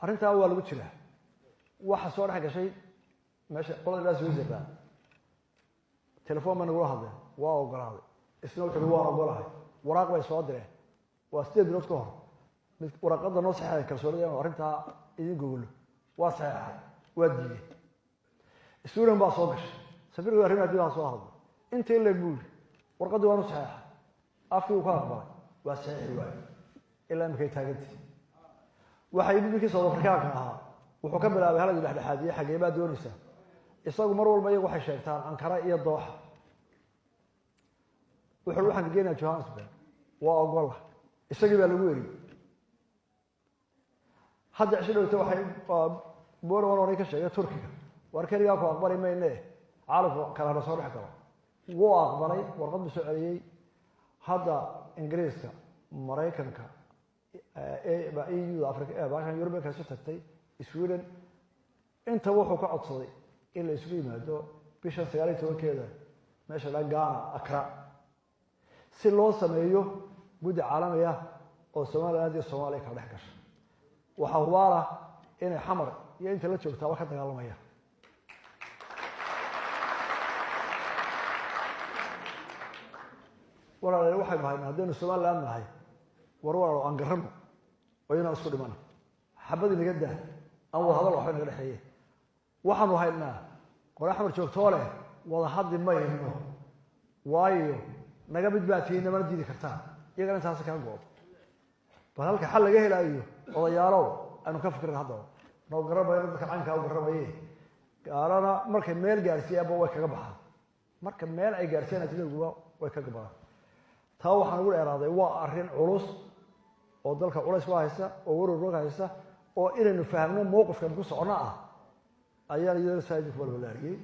Arrintaa waa lagu jiraa. Waxa soo dhex gashay meesha qolada ilaa Switzerland, telefoon bay nagula hadleen, waa ogolaaday. Isna wuxu uhi waan ogolahay. Waraaq bay soo direen, waa 8 bilood ka hor. Mid waraaqada noo saxeexay kalsoonida inuu arrintaa idin gogolo, waa saxeexay, waa diiday. Sweden baa soo gashay, safiirka arrimaha dibadda soo hadlay, intii leeg buu yidhi, warqaddii waanu saxeexay, afkii uu ka aqbalay, waa saxeexi waaye, ilaa imikay taagantii. Waxaa yimid ninkii South Africaanka ahaa, wuxuu ka bilaabay halagii dhexdhexaadiye, xagee baa doonaysaa? Isagu mar walba iyagu waxay sheegtaan Ankara iyo Dooxa. Wuxuu waxaan geenayaa Johannesburg, waa ogola, isagii baa lagu eriyey. Hadda cisho dhowta waxay Borawan horay ka sheegay Turkiga, war keligaa ku aqbali mayne, caalamku kale hana soo dhex galo. Wuu aqbalay, warqad buu soo celiyey. Hadda Ingiriiska, Maraykanka, EU da, Afrika, baashan Yurubiyanka isu tagtay, Sweden, intaba wuxuu ka codsaday in la isugu yimaado bishan 19-keeda meesha la Ghana, Accra, si loo sameeyo guddi caalami ah oo Somaliland iyo Soomaaliya kala dhex gasha. Waxaa hubaala inay Xamar iyo inta la joogtaaba ka dagaalamaya. Walaalayaal, waxaynu haynaa haddaynu Somaliland nahay, war walaalo aan garano oo inaan isku dhimana, xabad inaga daa, aan wada hadal, waxba inaga dhexeeye. Waxaanu haynaa qole Xamar joogtoo leh wada hadli mayno, waayo naga mid baa tihiin, namana diidi kartaan. Iyagana intaasi kaa go-do. Bal halka xal laga helaayo, odayaalow, aynu ka fikrin. Haddaba noo garanamayno dadka caynkaa u garamaye, gaalana markay meel gaarsiiyaanba way kaga baxaan, marka meel ay gaarsiiyaan ajnabiguba way kaga baxaan. Taa waxaan ugu dheeraaday waa arrin culus oo dalka culays ku haysta oo warwarog haysta, oo inaynu fahmno mowqifkan ku socono ah ayaan iyadana saa idinku balbalaariyey.